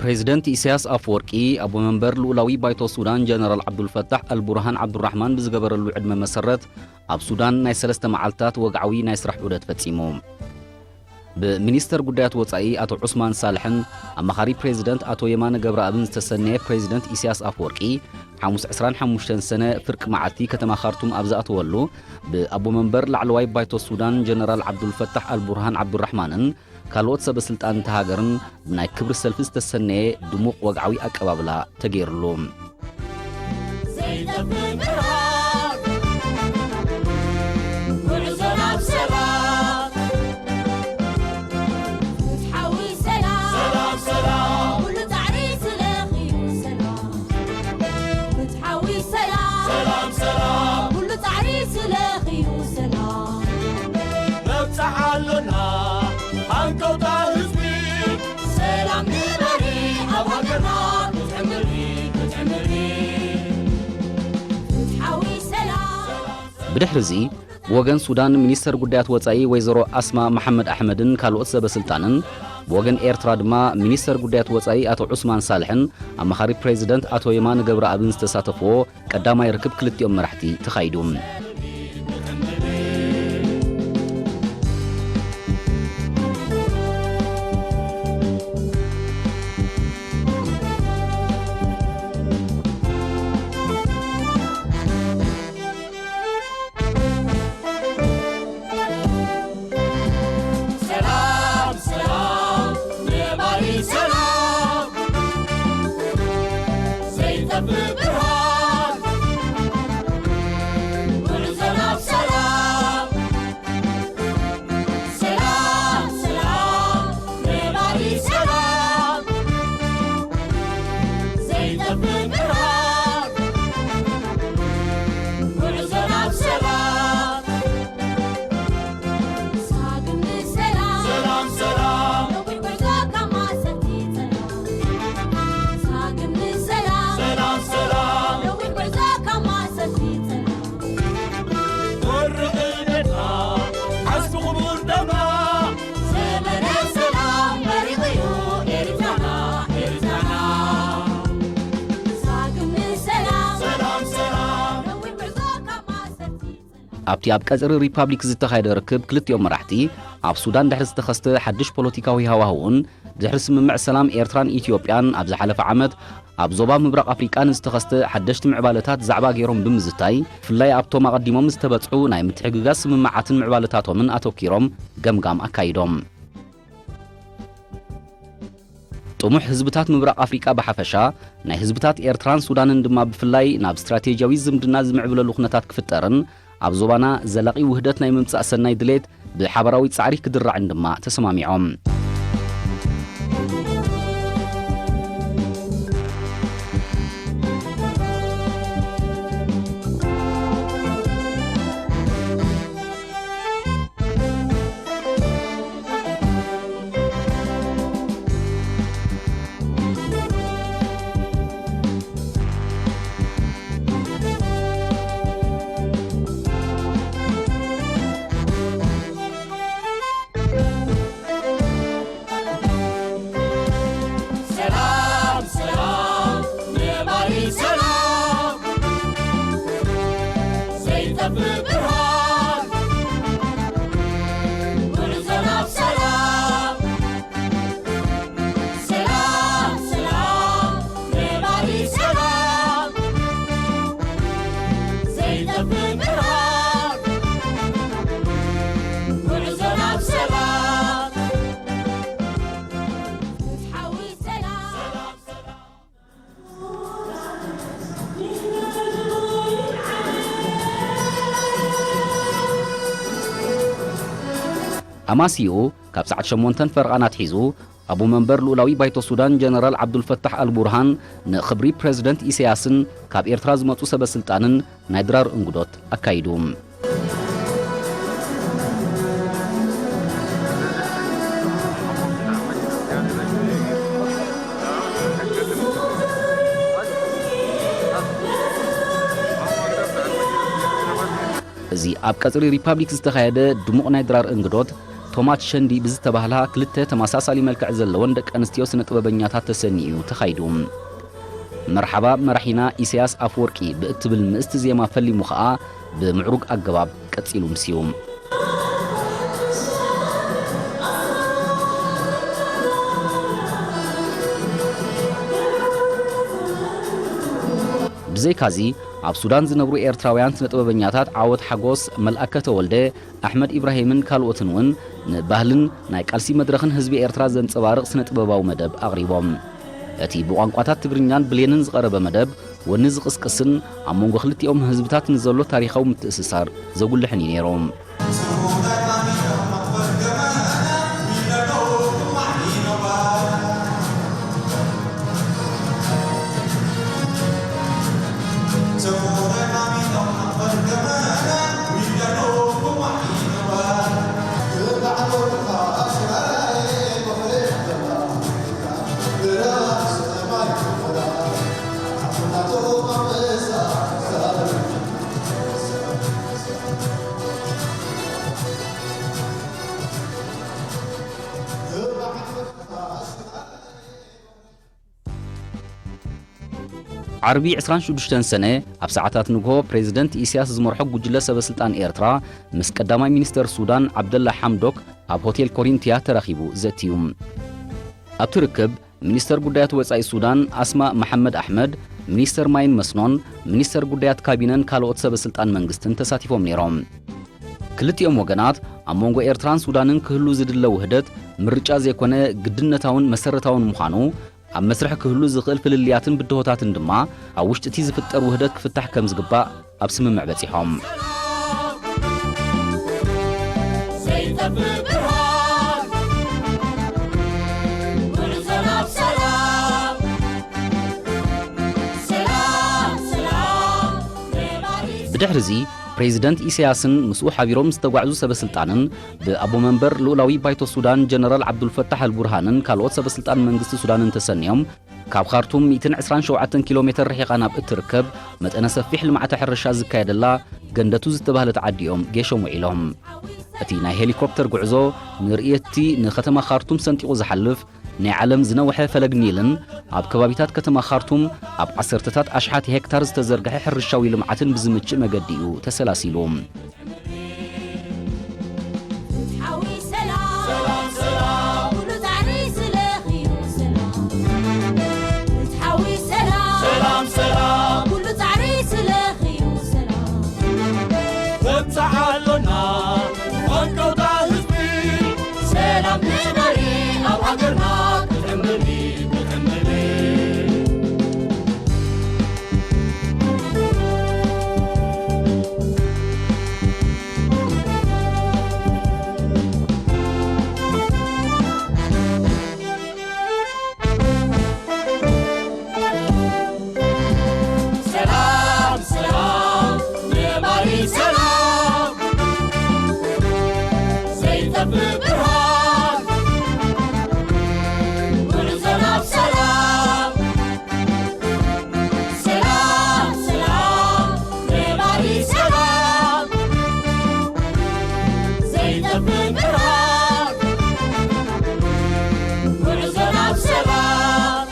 ፕሬዚደንት ኢሳያስ ኣፈወርቂ ኣቦ መንበር ልኡላዊ ባይቶ ሱዳን ጀነራል ዓብዱልፈታሕ ኣልቡርሃን ዓብዱራሕማን ብዝገበረሉ ዕድመ መሰረት ኣብ ሱዳን ናይ ሰለስተ መዓልታት ወግዓዊ ናይ ስራሕ ዑደት ፈጺሙ። ብሚኒስተር ጉዳያት ወጻኢ ኣቶ ዑስማን ሳልሕን ኣማኻሪ ፕሬዚደንት ኣቶ የማነ ገብረኣብን ዝተሰነየ ፕሬዚደንት ኢሳያስ ኣፈወርቂ ሓሙስ ዕስራን ሓሙሽተን ሰነ ፍርቂ መዓልቲ ከተማ ካርቱም ኣብ ዝኣተወሉ ብኣቦ መንበር ላዕለዋይ ባይቶ ሱዳን ጀነራል ዓብዱልፈታሕ ኣልቡርሃን ዓብዱራሕማንን ካልኦት ሰበ ስልጣን እታ ሃገርን ብናይ ክብሪ ሰልፊ ዝተሰነየ ድሙቕ ወግዓዊ ኣቀባብላ ተገይርሉ። ዘይጠፍእ ብርሃን፣ ጉዕዞ ናብ ሰላም፣ ፍትሓዊ ሰላም፣ ሰላም፣ ሰላም፣ ኩሉ ጻዕሪ ስለኺ እዩ ሰላም። ፍትሓዊ ሰላም፣ ሰላም፣ ሰላም፣ ኩሉ ጻዕሪ ስለኺ እዩ ሰላም። ነብጽሕ ኣሎና ሃንቀውታ ህዝቢ፣ ሰላም ንበሪ ኣብ ሃገርና ክትዕምሪ፣ ክትዕምሪ። ፍትሓዊ ሰላም። ብድሕሪ እዚ ብወገን ሱዳን ሚኒስተር ጉዳያት ወጻኢ ወይዘሮ ኣስማ መሓመድ ኣሕመድን ካልኦት ሰበ ስልጣንን፣ ብወገን ኤርትራ ድማ ሚኒስተር ጉዳያት ወጻኢ ኣቶ ዑስማን ሳልሕን ኣማኻሪ ፕሬዚደንት ኣቶ የማነ ገብረኣብን ዝተሳተፍዎ ቀዳማይ ርክብ ክልቲኦም መራሕቲ ተኻይዱ። ሰላም፣ ሰላም፣ ነባሪ ሰላም፣ ዘይጠፍእ ብርሃን፣ ጉዕዞ ናብ ሰላም። ሰላም፣ ሰላም፣ ነባሪ ሰላም፣ ዘይጠፍእ ብርሃን፣ ጉዕዞ ናብ ሰላም። ሳግም ንሰላም፣ ሰላም፣ ሰላም፣ ነዊሕ ጉዕዞ ካብ ማእሰርቲ ጸላም። ሳግም ንሰላም፣ ሰላም፣ ሰላም፣ ነዊሕ ጉዕዞ ካብ ማእሰርቲ ጸላም። ወርቂ ቤትና፣ ዓስቢ ክቡር ደምና፣ ዘመነ ሰላም መሪቑ እዩ ኤርትራና፣ ኤርትራና። ሳግም ንሰላም፣ ሰላም፣ ሰላም፣ ነዊሕ ጉዕዞ ካብ ማእሰርቲ ጸላም። ኣብቲ ኣብ ቀጽሪ ሪፓብሊክ ዝተኻየደ ርክብ ክልቲኦም መራሕቲ ኣብ ሱዳን ድሕሪ ዝተኸስተ ሓድሽ ፖለቲካዊ ሃዋህውን ድሕሪ ስምምዕ ሰላም ኤርትራን ኢትዮጵያን ኣብ ዝሓለፈ ዓመት ኣብ ዞባ ምብራቕ ኣፍሪቃ ንዝተኸስተ ሓደሽቲ ምዕባለታት ዛዕባ ገይሮም ብምዝታይ፣ ብፍላይ ኣብቶም ኣቐዲሞም ዝተበጽሑ ናይ ምትሕግጋዝ ስምምዓትን ምዕባለታቶምን ኣተኲሮም ገምጋም ኣካይዶም። ጥሙሕ ህዝብታት ምብራቕ ኣፍሪቃ ብሓፈሻ፣ ናይ ህዝብታት ኤርትራን ሱዳንን ድማ ብፍላይ ናብ ስትራቴጂያዊ ዝምድና ዝምዕብለሉ ኩነታት ክፍጠርን ኣብ ዞባና ዘላቒ ውህደት ናይ ምምጻእ ሰናይ ድሌት ብሓባራዊ ጻዕሪ ክድራዕን ድማ ተሰማሚዖም። ሰላም፣ ሰላም፣ ነባሪ ሰላም፣ ዘይጠፍእ ብርሃን፣ ጉዕዞ ናብ ሰላም። ሰላም፣ ሰላም፣ ነባሪ ሰላም፣ ዘይጠፍእ ብርሃን፣ ጉዕዞ ናብ ሰላም። ፍትሓዊ ሰላም። ኣማሲኡ ካብ ሰዓት ሸሞንተን ፈረቓን ኣትሒዙ፣ ኣቡ መንበር ልኡላዊ ባይቶ ሱዳን ጀነራል ዓብዱልፈታሕ ኣልቡርሃን ንኽብሪ ፕረዚደንት ኢሳያስን ካብ ኤርትራ ዝመጹ ሰበ ስልጣንን ናይ ድራር እንግዶት ኣካይዱ። እዚ ኣብ ቀጽሪ ሪፓብሊክ ዝተኻየደ ድሙቕ ናይ ድራር እንግዶት፣ ቶማት ሸንዲ ብዝተባህላ ክልተ ተመሳሳሊ መልክዕ ዘለወን ደቂ ኣንስትዮ ስነ ጥበበኛታት ተሰንዩ እዩ ተኻይዱ። መርሓባ መራሒና ኢሳያስ ኣፈወርቂ ብእትብል ምእስቲ ዜማ ፈሊሙ ኸኣ ብምዕሩግ ኣገባብ ቀጺሉ ምስዩ። ብዘይካዚ፣ ኣብ ሱዳን ዝነብሩ ኤርትራውያን ስነ ጥበበኛታት ዓወት ሓጎስ፣ መልኣከ ተወልደ፣ ኣሕመድ ኢብራሂምን ካልኦትን እውን ንባህልን ናይ ቃልሲ መድረኽን ህዝቢ ኤርትራ ዘንጸባርቕ ስነ ጥበባዊ መደብ ኣቕሪቦም። እቲ ብቋንቋታት ትግርኛን ብሌንን ዝቐረበ መደብ፣ ወኒ ዝቕስቅስን ኣብ መንጎ ክልቲኦም ህዝብታት ንዘሎ ታሪኻዊ ምትእስሳር ዘጉልሕን እዩ ነይሩ። ዓርቢ ዕስራን ሽዱሽተን ሰነ ኣብ ሰዓታት ንግሆ ፕሬዚደንት ኢሳያስ ዝመርሖ ጉጅለ ሰበ ስልጣን ኤርትራ ምስ ቀዳማይ ሚኒስተር ሱዳን ዓብደላ ሓምዶክ ኣብ ሆቴል ኮሪንቲያ ተራኺቡ ዘትዩ። ኣብቲ ርክብ ሚኒስተር ጉዳያት ወጻኢ ሱዳን ኣስማ መሓመድ ኣሕመድ፣ ሚኒስተር ማይን መስኖን፣ ሚኒስተር ጉዳያት ካቢነን ካልኦት ሰበ ስልጣን መንግስትን ተሳቲፎም ነይሮም። ክልቲኦም ወገናት ኣብ መንጎ ኤርትራን ሱዳንን ክህሉ ዝድለ ውህደት ምርጫ ዘይኮነ ግድነታውን መሰረታውን ምዃኑ ኣብ መስርሕ ክህሉ ዝኽእል ፍልልያትን ብድሆታትን ድማ ኣብ ውሽጢ እቲ ዝፍጠር ውህደት ክፍታሕ ከም ዝግባእ ኣብ ስምምዕ በጺሖም። ዘይጠፍእ ብርሃን፣ ጉዕዞ ናብ ሰላም፣ ሰላም፣ ሰላም። ብድሕርዚ ፕሬዚደንት ኢሳያስን ምስኡ ሓቢሮም ዝተጓዕዙ ሰበ ስልጣንን ብኣቦ መንበር ልኡላዊ ባይቶ ሱዳን ጀነራል ዓብዱልፈታሕ ኣልቡርሃንን ካልኦት ሰበ ስልጣን መንግስቲ ሱዳንን ተሰንዮም ካብ ካርቱም ሚእትን ዕስራን ሸውዓተን ኪሎ ሜተር ርሒቓ ናብ እትርከብ መጠነ ሰፊሕ ልምዓተ ሕርሻ ዝካየደላ ገንደቱ ዝተባህለት ዓዲ እዮም ጌሾም ውዒሎም። እቲ ናይ ሄሊኮፕተር ጉዕዞ ንርእየቲ ንከተማ ካርቱም ሰንጢቑ ዝሓልፍ ናይ ዓለም ዝነውሐ ፈለግ ኒልን ኣብ ከባቢታት ከተማ ካርቱም ኣብ ዓሰርተታት ኣሽሓት ሄክታር ዝተዘርግሐ ሕርሻዊ ልምዓትን ብዝምችእ መገዲ እዩ ተሰላሲሉ። ፍትሓዊ ሰላም፣ ሰላም፣ ሰላም። ኩሉ ጻዕሪ ስለኽዩ ሰላም። ፍትሓዊ ሰላም፣ ሰላም፣ ሰላም። ኩሉ ጻዕሪ ስለኽዩ ሰላም። ወብጻዓ ኣሎና፣ ወንቀውታ ህዝቢ፣ ሰላም ንበሪ ኣብ ሃገርና ክጥምኒ፣ ክጥምኒ። ሰላም፣ ሰላም፣ ነባሪ ሰላም፣ ዘይጠፍእ ብርሃን፣ ጉዕዞ ናብ ሰላም። ሰላም፣ ሰላም፣ ነባሪ ሰላም፣ ዘይጠፍእ ብርሃን፣ ጉዕዞ ናብ ሰላም።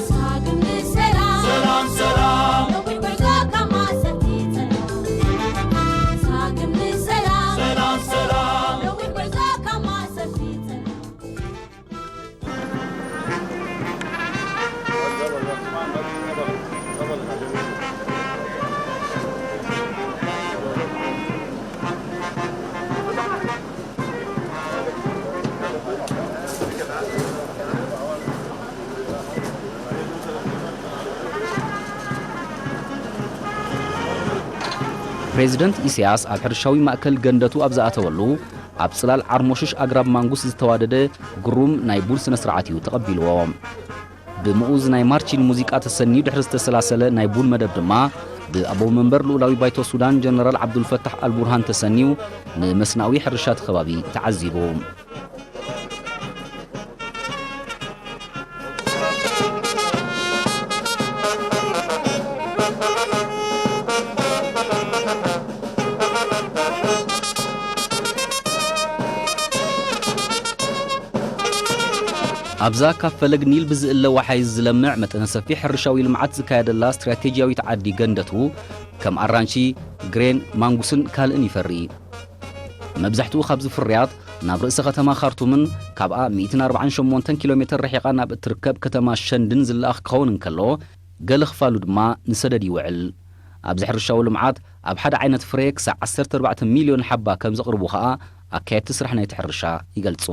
ሳግም ንሰላም፣ ሰላም፣ ሰላም። ነዊሕ ጉዕዞ ካብ ማእሰርቲ ጸላም። ሳግም ንሰላም፣ ሰላም፣ ሰላም። ነዊሕ ጉዕዞ ካብ ማእሰርቲ ጸላም። ፕሬዚደንት ኢሳያስ ኣብ ሕርሻዊ ማእከል ገንደቱ ኣብ ዝኣተወሉ፣ ኣብ ጽላል ዓርሞሽሽ ኣግራብ ማንጉስ ዝተዋደደ ግሩም ናይ ቡን ስነ ስርዓት እዩ ተቐቢልዎ። ብምኡዝ ናይ ማርቺን ሙዚቃ ተሰንዩ ድሕሪ ዝተሰላሰለ ናይ ቡን መደብ ድማ፣ ብኣቦ መንበር ልኡላዊ ባይቶ ሱዳን ጀነራል ዓብዱልፈታሕ ኣልቡርሃን ተሰንዩ ንመስናዊ ሕርሻ እቲ ከባቢ ተዓዚቡ። ኣብዛ ካብ ፈለግ ኒል ብዝእለ ወሓይዝ ዝለምዕ መጠነ ሰፊሕ ሕርሻዊ ልምዓት ዝካየደላ ስትራቴጂያዊት ዓዲ ገንደቱ፣ ከም ኣራንሺ፣ ግሬን፣ ማንጉስን ካልእን ይፈሪ። መብዛሕትኡ ካብዚ ፍርያት ናብ ርእሰ ከተማ ካርቱምን ካብኣ ሚእትን ኣርባዓን ሸሞንተን ኪሎ ሜተር ርሒቓ ናብ እትርከብ ከተማ ሸንድን ዝለኣኽ ክኸውን እንከሎ፣ ገለ ክፋሉ ድማ ንሰደድ ይውዕል። ኣብዚ ሕርሻዊ ልምዓት ኣብ ሓደ ዓይነት ፍረ ክሳዕ ዓሰርተ ኣርባዕተ ሚልዮን ሓባ ከም ዘቕርቡ ኸኣ ኣካየድቲ ስራሕ ናይቲ ሕርሻ ይገልጹ።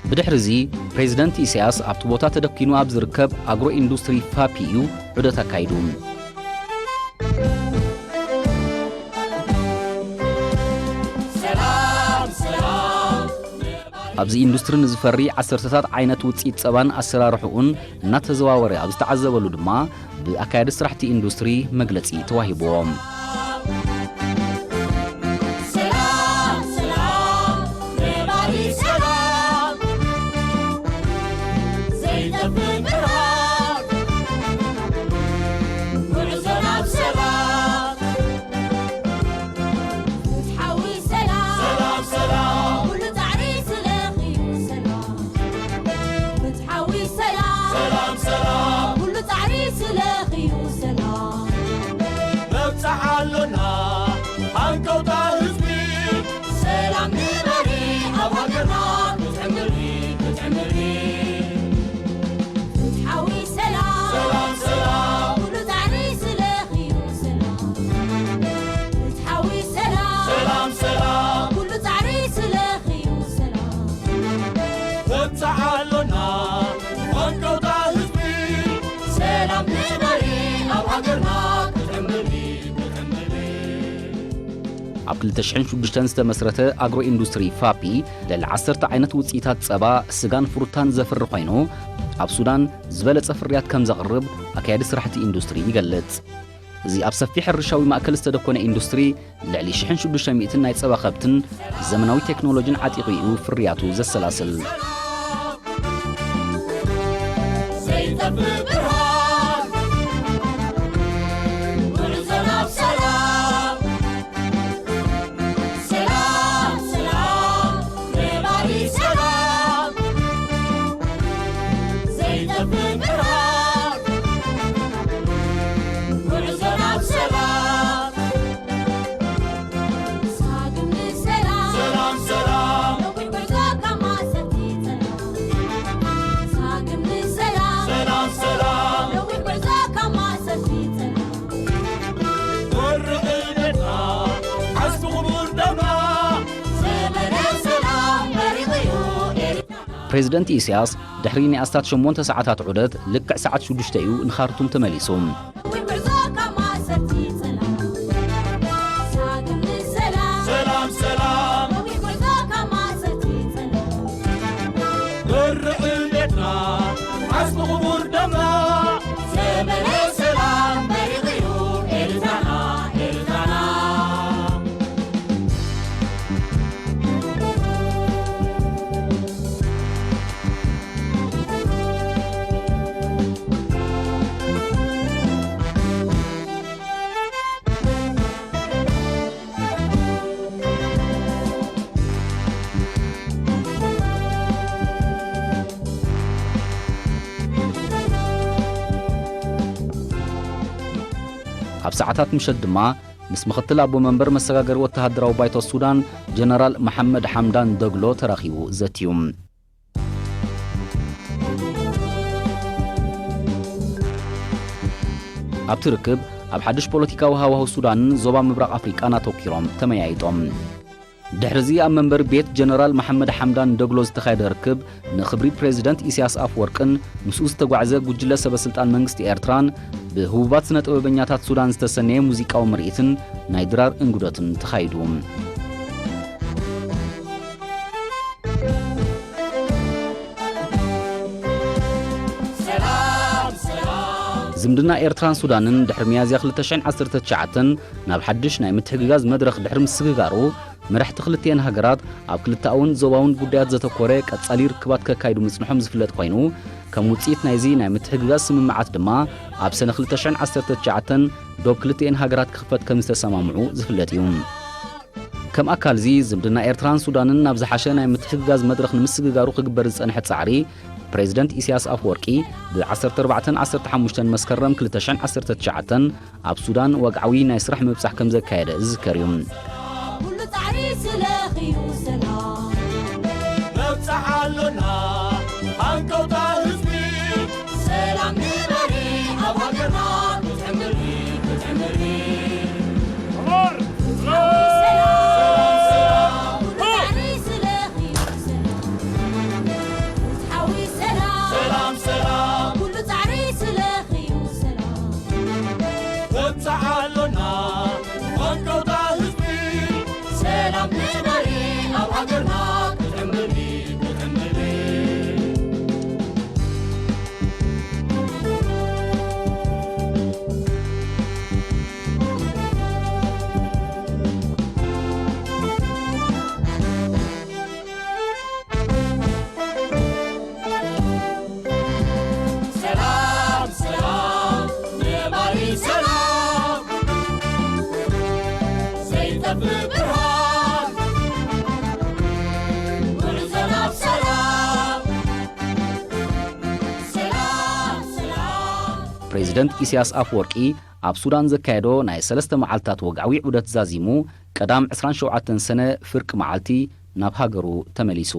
ብድሕሪ እዚ፣ ፕሬዚደንት ኢሳያስ ኣብቲ ቦታ ተደኲኑ ኣብ ዝርከብ ኣግሮ ኢንዱስትሪ ፋፒ እዩ ዑደት ኣካይዱ። ኣብዚ ኢንዱስትሪ ንዝፈሪ ዓሰርተታት ዓይነት ውፅኢት ፀባን ኣሰራርሕኡን እናተዘዋወረ ኣብ ዝተዓዘበሉ ድማ፣ ብኣካያዲ ስራሕቲ ኢንዱስትሪ መግለፂ ተዋሂብዎም። ሰላም፣ ሰላም፣ ነባሪ ሰላም፣ ዘይጠፍእ ብርሃን፣ ጉዕዞ ናብ ሰላም። ፍትሓዊ ሰላም፣ ሰላም፣ ሰላም፣ ኩሉ ጻዕሪ ስለኺ እዩ ሰላም። ፍትሓዊ ሰላም፣ ሰላም፣ ሰላም፣ ኩሉ ጻዕሪ ስለኺ እዩ ሰላም። መብጽዓ ኣሎና ሃንቀውታ ህዝቢ፣ ሰላም ንበሪ ኣብ ሃገርና ክትዕምብሪ፣ ክትዕምብሪ። ፍትሓዊ ሰላም፣ ሰላም፣ ሰላም፣ ኩሉ ጻዕሪ ስለኺ እዩ ሰላም። ፍትሓዊ ሰላም፣ ሰላም፣ ሰላም፣ ኩሉ ጻዕሪ ስለኺ እዩ ሰላም። መብጽዓ ኣሎና ሃንቀውታ ህዝቢ፣ ሰላም ንበሪ ኣብ ሃገርና ክትዕምብሪ፣ ክትዕምብሪ። ኣብ ክልተ ሽሕን ሽዱሽተን ዝተመስረተ ኣግሮ ኢንዱስትሪ ፋፒ፣ ልዕሊ ዓሰርተ ዓይነት ውፅኢታት ጸባ፣ ስጋን ፍሩታን ዘፍሪ ኮይኑ፣ ኣብ ሱዳን ዝበለጸ ፍርያት ከም ዘቕርብ ኣካያዲ ስራሕቲ ኢንዱስትሪ ይገልጽ። እዚ ኣብ ሰፊሕ ሕርሻዊ ማእከል ዝተደኮነ ኢንዱስትሪ፣ ልዕሊ ሽሕን ሽዱሽተ ሚእትን ናይ ጸባ ከብትን ብዘመናዊ ቴክኖሎጂን ዓጢቑ እዩ ፍርያቱ ዘሰላስል። ዘይጠፍእ ብርሃን፣ ጉዕዞ ናብ ሰላም። ሰላም፣ ሰላም፣ ነባሪ ሰላም። ዘይጠፍእ ብርሃን፣ ጉዕዞ ናብ ሰላም። ሳግም ንሰላም፣ ሰላም፣ ሰላም፣ ነዊሕ ጉዕዞ ካብ ማእሰርቲ ጸላም። ሳግም ንሰላም፣ ሰላም፣ ሰላም፣ ነዊሕ ጉዕዞ ካብ ማእሰርቲ ጸላም። ወርቂ ቤትና፣ ዓስቢ ክቡር ደምና፣ ዘመነ ሰላም መሪቑ እዩ ኤርትራ። ፕሬዚደንት ኢሳያስ ድሕሪ ናይ ኣስታት ሸሞንተ ሰዓታት ዑደት ልክዕ ሰዓት ሽዱሽተ እዩ ንኻርቱም ተመሊሱ። ነዊሕ ጉዕዞ ካብ ማእሰርቲ ጸላም። ሳግም ንሰላም። ሰላም፣ ሰላም። ነዊሕ ጉዕዞ ካብ ማእሰርቲ ጸላም። ወርቂ ቤትና፣ ዓስቢ ክቡር ደምና፣ ዘመነ ሰላም መሪቑ እዩ ኤርትራና፣ ኤርትራና። ኣብ ሰዓታት ምሸት ድማ ምስ ምኽትል ኣቦ መንበር መሰጋገሪ ወተሃደራዊ ባይቶ ሱዳን ጀነራል መሓመድ ሓምዳን ዶግሎ ተራኺቡ ዘትዩ። ኣብቲ ርክብ፣ ኣብ ሓድሽ ፖለቲካዊ ሃዋህው ሱዳንን ዞባ ምብራቕ ኣፍሪቃን ኣተኲሮም ተመያይጦም። ድሕሪዚ ኣብ መንበሪ ቤት ጀነራል መሓመድ ሓምዳን ዶግሎ ዝተኻየደ ርክብ፣ ንኽብሪ ፕሬዚደንት ኢሳያስ ኣፍወርቅን ምስኡ ዝተጓዕዘ ጉጅለ ሰበ ስልጣን መንግስቲ ኤርትራን ብህቡባት ስነ ጥበበኛታት ሱዳን ዝተሰነየ ሙዚቃዊ ምርኢትን ናይ ድራር እንግዶትን ተኻይዱ። ሰላም፣ ሰላም። ዝምድና ኤርትራን ሱዳንን ድሕሪ ሚያዝያ ክልተ ሽሕን ዓሰርተ ትሽዓተን ናብ ሓድሽ ናይ ምትሕግጋዝ መድረኽ ድሕሪ ምስግጋሩ፣ መራሕቲ ክልቲኤን ሃገራት ኣብ ክልተኣውን ዞባውን ጉዳያት ዘተኮረ ቀጻሊ ርክባት ከካይዱ ምጽንሖም ዝፍለጥ ኮይኑ፣ ከም ውጽኢት ናይዚ ናይ ምትሕግጋዝ ስምምዓት ድማ ኣብ ሰነ ክልተ ሽሕን ዓሰርተ ትሽዓተን ዶብ ክልቲኤን ሃገራት ክኽፈት ከም ዝተሰማምዑ ዝፍለጥ እዩ። ከም ኣካል እዚ ዝምድና ኤርትራን ሱዳንን ናብ ዝሓሸ ናይ ምትሕግጋዝ መድረኽ ንምስግጋሩ ክግበር ዝጸንሐ ጻዕሪ፣ ፕሬዚደንት ኢሳያስ ኣፈወርቂ ብ ዓሰርተ ኣርባዕተን ዓሰርተ ሓሙሽተን መስከረም ክልተ ሽሕን ዓሰርተ ትሽዓተን ኣብ ሱዳን ወግዓዊ ናይ ስራሕ ምብጻሕ ከም ዘካየደ ዝዝከር እዩ። ኩሉ ጻዕሪ ስለኽዩ ሰላም መብጻሕ ኣሎና፣ ሃንቀውታ ህዝቢ ሰላም ንበሪ ኣብ ሃገርና ክትዕምሪ ክትዕምሪ። ፕሬዚደንት ኢሳያስ ኣፈወርቂ ኣብ ሱዳን ዘካየዶ ናይ ሰለስተ መዓልታት ወግዓዊ ዑደት ዛዚሙ፣ ቀዳም ዕስራን ሸውዓተን ሰነ ፍርቂ መዓልቲ ናብ ሃገሩ ተመሊሱ።